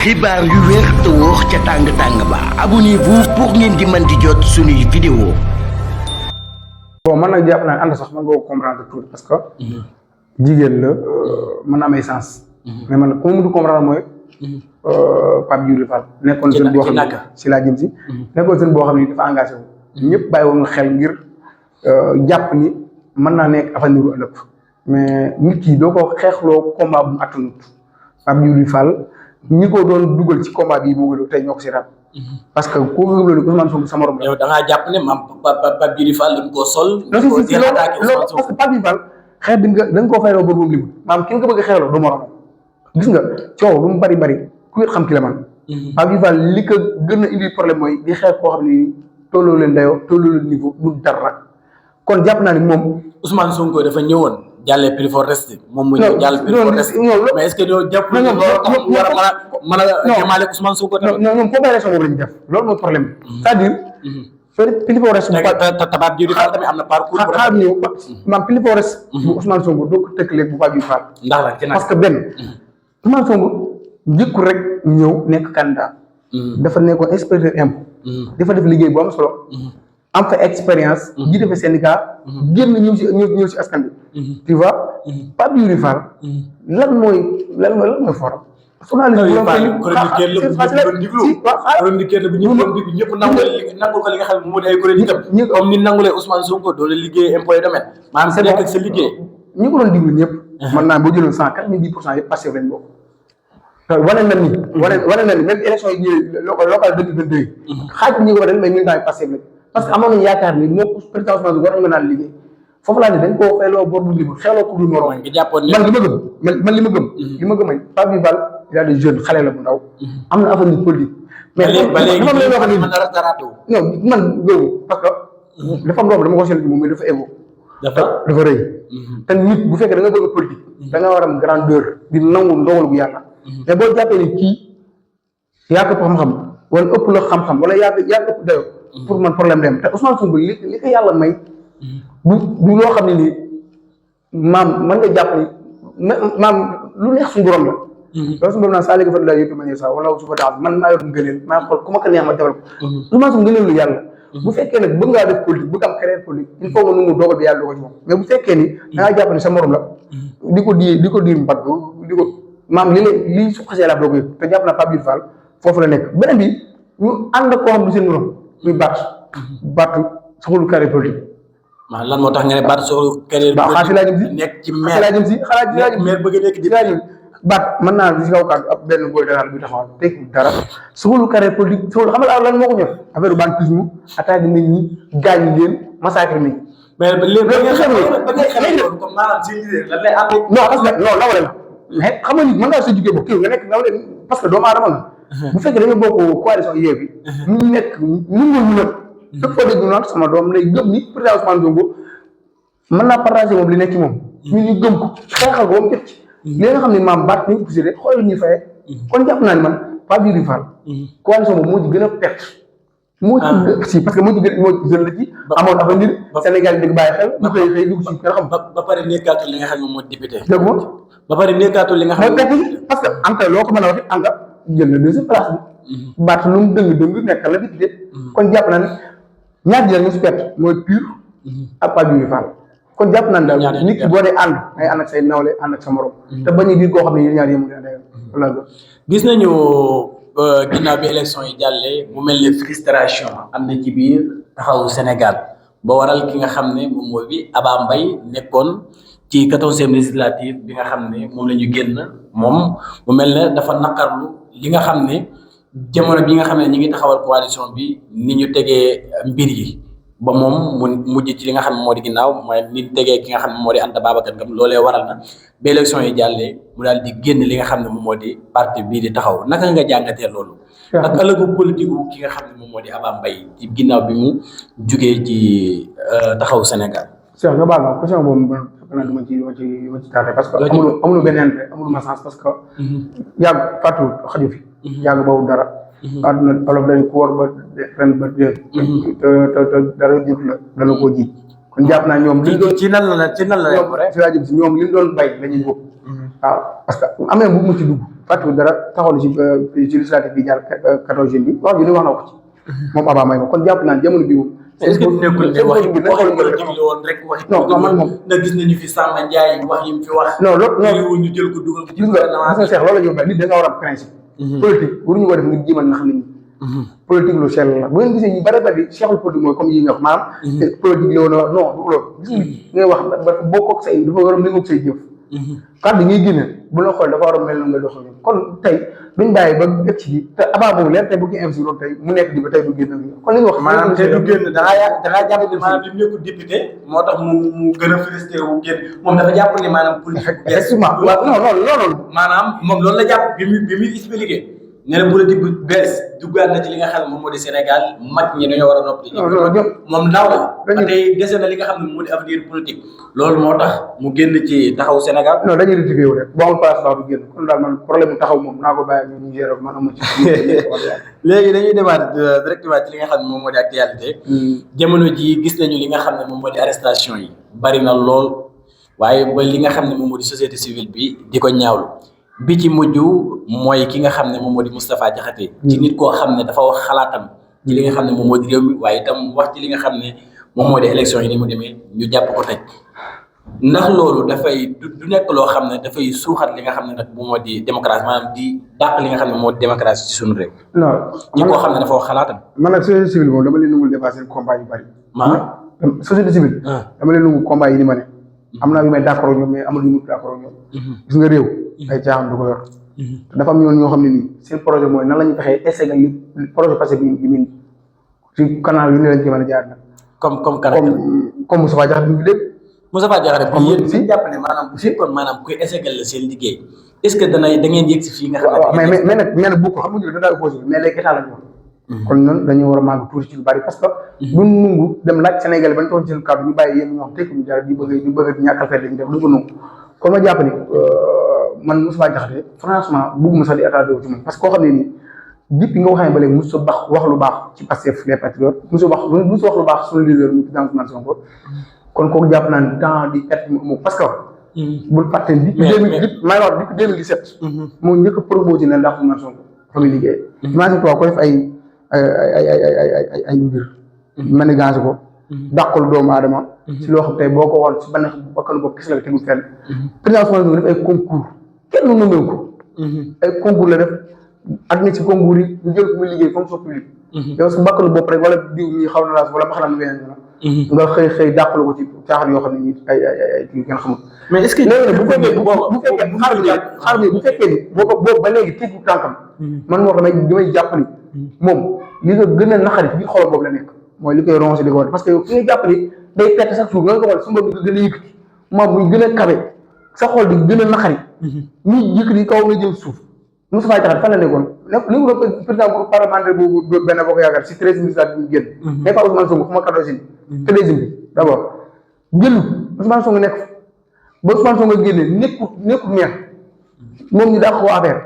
xibaar yu wér te wóor ca tàng ba abonnez-vous pour ngeen di mën di jot suñuy vidéo. bon man nag jàpp naa ànd sax man nga ko comprendre tout parce que jigéen la mën na am ay sens mais man ku ma mënut comprendre mooy Pape Djibril Fall nekkoon jeune boo xam ne si laa jëm si nekkoon jeune boo xam ne dafa engagé wu ñëpp bàyyi woon xel ngir jàpp ni mën naa nekk avenir u ëllëg mais nit ki doo ko xeexloo combat bu mu attanut Pape Djibril Fall ñi ko doon dugal ci combat bii moo tey ñoo ko si rab parce que ku gëm loolu Ousmane Sonko sama morom la. yow da ngaa jàpp ne maam Pape Djibril Fall dañ koo sol. non si si loolu parce que Pape Djibril Fall xeex da nga koo fayloo bor moom limu maam ki nga ko bëgg a xeexloo du morom gis nga coow lu mu bari ku xam ki la man Pape Djibril Fall li ko gën a indi problème mooy di xeex koo xam ne tolloo leen dayoo tolloo leen niveau du dara kon jàpp naa ni moom Ousmane Sonko dafa ñëwoon jàllee plus fort reste moom mu ñëw jàll plus fort reste mais est-ce que doo jàpp ne loolu tax mu war a mën a jëmaale Ousmane Sonko tamit ñoom foofu élection boobu la ñu def loolu mooy problème c'est-à-dire plus fort reste Pape Djibril Fall tamit am na parcours xaar ñëw maam plus fort reste bu Ousmane Sonko doo ko tëkkaleeg bu Pape Djibril Fall ndax la ci nag parce que benn Ousmane Sonko njëkku rek ñëw nekk candidat dafa nekkoon inspecteur impôt dafa def liggéey bu am solo am fa expérience jiite fa syndicat génn ñëw si askan bi tu vois Pape Djibril Fall lan mooy forum chroniqueur bi ñëpp doon diglu ñëpp nangul ko li nga xam ne moo di ay chronique am comme ni nangulee Ousmane Sonko doole liggéey impôt et domaine maanaam sa nekk ak sa liggéey ñi ko doon diglu ñëpp mën naa boo jëloon 190% yëpp passé lañ bokk te wane na ni même élection yi ñëwee local 2022 xaaj bi ñi ko dañ may militants yi passé lañ parce que amoon nañu yaakaar ni moo président Ousmane Sonko war nañu mën a liggéey foofu laa ne dañ koo xeeloo bor bu libre xeeloo ko du morom man li ma gëm Pape Djibril Fall il y a des jeunes xale la bu ndaw am na avenir politique mais ba léegi man lay wax ni non man gëmu parce que dafa am rob dama ko seetlu ci moom mais dafa évo dafa rëy te nit bu fekkee da nga bëgg politique da nga war am grandeur di nangu ndogal bu yàlla mais boo jàppee ni kii yaa ko xam-xam wala ëpp la xam-xam wala yaa ko ëpp dayo pour man problème dem te Ousmane Sonko li ko yàlla may du loo xam ne nii maam mën nga jàpp ni maam lu neex suñu borom la loolu suñu borom naan saa léegi fa la yëpp ma sa wala su fa daal man maa yor ngëneel maa xool ku ma ko neex ma defal ko Ousmane Sonko ngëneel lu yàlla bu fekkee nag bëgg ngaa def politique bëgg am carrière politique il faut nga nungu dogal bi yàlla doo ko ci moom mais bu fekkee ni da ngaa jàpp ni sa morom la di ko diir mbagg di ko maam li su xasee la doo ko yëg te jàpp naa Pape Djibril Fall foofu la nekk beneen bi ñu ànd koo xam du seen morom muy baat soxlu carrière politique waaw lan moo tax nga ne baat soxlu carrière xaa si laa jëm si nekk ci maire bëgg nekk di baat mën naa si kaw kàddu ab benn booy danaal bi taxawal tekki dara soxlu carrière politique soxlu xam nga lan moo ko ñor affaire banditisme attaque nit ñi gaañ leen massacre nit ñi mais léegi ba nga xamee comme maanaam si leader lan lay ànd non parce que non nawle la mais xam nga nit mën ngaa sa jugee bokk kii nga nekk nawle parce que doomu aadama nga bu fekkee dañoo bokk coalition Yewwi ñu nekk ñu nag fépp foo dégg noonu sama doom lay gëm ni président Ousmane Sonko mën naa partager moom li nekk ci moom ñun ñu gëm ko xeexal ko ba mu jot ci li nga xam ne maam baat ni poussé de xool ñuy faye kon jàpp naa ni man Pape Djibril Fall coalition boobu moo ci gën a perte moo ci si parce que moo ci gën la ci amoon avenir Sénégal yi dëgg bàyyi xel ñu xëy dugg ci kenn xam ba pare nekkaatul li nga xam ne moo député dëgg moom ba pare nekkaatul li nga xam ne parce que anta loo ko mën a waxee anga jël na deuxième place bi baat lu mu dëng nekkal la député kon jàpp naa ne ñaar ji la ñu si perte mooy pur ak Pape Djibril Fall kon jàpp naa ne daal nit ki boo dee ànd ngay ànd ak say nawle ànd ak sa morom te bañ a diir koo xam ne yéen ñaar yëmu ne gis nañu ginnaaw bi élection yi jàllee mu mel ne frustration am na ci biir taxawu Sénégal ba waral ki nga xam ne moom mooy bi Aba Mbaye nekkoon ci 14e législative bi nga xam ne moom la ñu génn moom mu mel ne dafa naqarlu li nga xam ne jamono bi nga xam ne ñi ngi taxawal coalition bi ni ñu tegee mbir yi ba moom mu mujj ci li nga xam ne moo di ginnaaw mooy ni ñu tegee ki nga xam ne moo di Anta Babacar Ngom loolee waral na ba élection yi jàllee mu daal di génn li nga xam ne moom moo di parti bii di taxaw naka nga jàngatee loolu ak ëllëgu politique ki nga xam ne moom moo di Aba Mbaye ci ginnaaw bi mu jugee ci taxaw Sénégal Cheikh nga baal ma question boobu naa duma ci taate parce que amul benn intérêt amul ma sens parce que yàgg fàttu xaju fi yàgg boobu dara àdduna olof dañ ko war ba ren ba dé te dara jiitu la dala koo jiit kon jàpp naa ñoom liñ doon ci nan la si laa jëm si ñoom liñ doon bay la ñuy góob waaw parce que amee bu mu ci dugg fàttali dara taxaw na ci législative bi jaar 14 juin bi wax ji ni wax na ko ci moom Aba Mbaye kon jàpp naa jamono bi moom est-ce que nekkul ne wax politique la woon rek wax non man moom na gis nañu fi Samba Ndiaye wax yi mu fi wax non loolu ñu jël ko dugal ko ci gis nga Cheikh loolu la ñu wax nit da nga war a am principe politique waruñu ko def ngir jiimal nax nit ñi politique lu sell la bu ngeen gisee ñu bari bari cheikhul politique mooy comme yi nga wax maanaam politique la woon non loolu gis nga ngay wax boo ko say dafa war a méngoog say jëf kàddu ngay génne bu la xool dafa war a mel na nga doxal kon tey duñ bàyyi ba ëpp ci te Aba boobu leer tey bu ñu investir loolu tey mu nekk di ba tey du génn kon li nga wax maanaam tey du génn da ngaa jàpp ne maanaam bi mu nekkul député moo tax mu gën a félicité wu génn moom dafa jàpp ne maanaam politique effectivement waaw non loolu maanaam moom loolu la jàpp bi muy expliqué nee na politique bu bees duggaat na ci li nga xam ne moom moo di Sénégal mag ñi dañoo war a noppi moom ndaw la ba tey dese na li nga xam ne moo di avenir politique loolu moo tax mu génn ci taxaw Sénégal non dañuy rectifié wu rek boo amul place baax du génn kon daal man problème mu taxaw moom naa ko bàyyi ak ñu gérer man amu ci léegi dañuy demaat directement ci li nga xam ne moom moo di actualité jamono ji gis nañu li nga xam ne moom moo di arrestation yi bari na lool waaye ba li nga xam ne moom moo di société civile bi di ko ñaawlu bi ci mujj mooy ki nga xam ne moom moo di Moustapha Diakhaté ci nit koo xam ne dafa wax xalaatam ci li nga xam ne moom moo di réew mi waaye itam wax ci li nga xam ne moom moo di élection yi ni mu demee ñu jàpp ko tëj ndax loolu dafay du nekk loo xam ne dafay suuxat li nga xam ne nag moom moo di démocratie maanaam di dàq li nga xam ne moo di démocratie ci suñu réew. non ñi koo xam ne dafa wax xalaatam. man nag société civile moom dama leen nangul dépassé combat yu bari. maanaam société civile. dama leen nangul combat yi ni ma ne. am naa yu may d'accord ñoom mais amul yu mu d'accord ñoom. gis nga réew. ay caaxaan du ko yor. dafa am ñoo xam ne nii seen projet mooy nan la ñuy fexee essayer li projet passé bi ñu ci canal yi ni lañ ci mën a jaar nag. comme Moustapha Diakhaté bi lépp. Moustapha Diakhaté bi yéen si jàpp ne maanaam bu fekkoon maanaam kuy essayer la seen liggéey est-ce que da ngeen yegg si fii nga xam ne. mais nag bu ko xam nga da daa opposé mais léegi état la ñu wax. kon ñun dañoo war a màgg tuuti ci lu bari parce que. duñ nungu dem laaj Sénégal bañ toog ci seen kàddu ñu bàyyi yéen ñoo xam tekkuñu dara di bëgg ñàkkal fête lañu def duñ ko nungu kon ma jàpp ni man Moustapha Diakhaté franchement bëgguma sax di état ci moom parce que koo xam ne nii depuis nga waxee ba léegi mosu wax lu baax ci Pastef les patriotes mosu wax lu baax suñu leader mu président Ousmane Sonko kon kooku jàpp naa ne temps di perte mu parce que bul fàtte depuis 2017 moo njëkk a proposé ne ndax Ousmane Sonko fa muy liggéey imagine toi ko def ay mbir manigance ko dàqal doomu aadama si loo xam tey boo ko waxoon si banneex bakkanu bopp gis la tegul fenn président Ousmane Sonko def ay concours kenn nommewu ko ay concours la def ak ni ci concours yi ñu jël ko muy liggéey fonction publique yow su bakkanu bopp rek wala diw ñi xaw na laas wala ma xanaa weneen la nga xëy dàqalu ko ci caaxaan yoo xam ne nii ay kii kenn xamul mais est-ce que léegi nag bu fekkee ni boobu ba léegi teggu tànkam man moo xam ne damay jàpp ni moom li nga gën a naxari ci biir xolam boobu la nekk mooy li koy rongé di ko war parce que yow ki nga jàpp ni day perte chaque jour nga ko xool su ma bi gën a yëkkati moom muy gën a kawe sa xol di gën a naxari muy yëkkati kaw nga jëm suuf Moustapha Diakhaté fan la nekkoon li mu doon président groupe parlementaire boobu benn boo ko yaakaar si 13 ministres bi génn des fois Ousmane Sonko fu ma kadoo si treizième bi d' abord jëlu Ousmane Sonko nekk ba Ousmane Sonko génne nekkul neex moom ñu daa ko affaire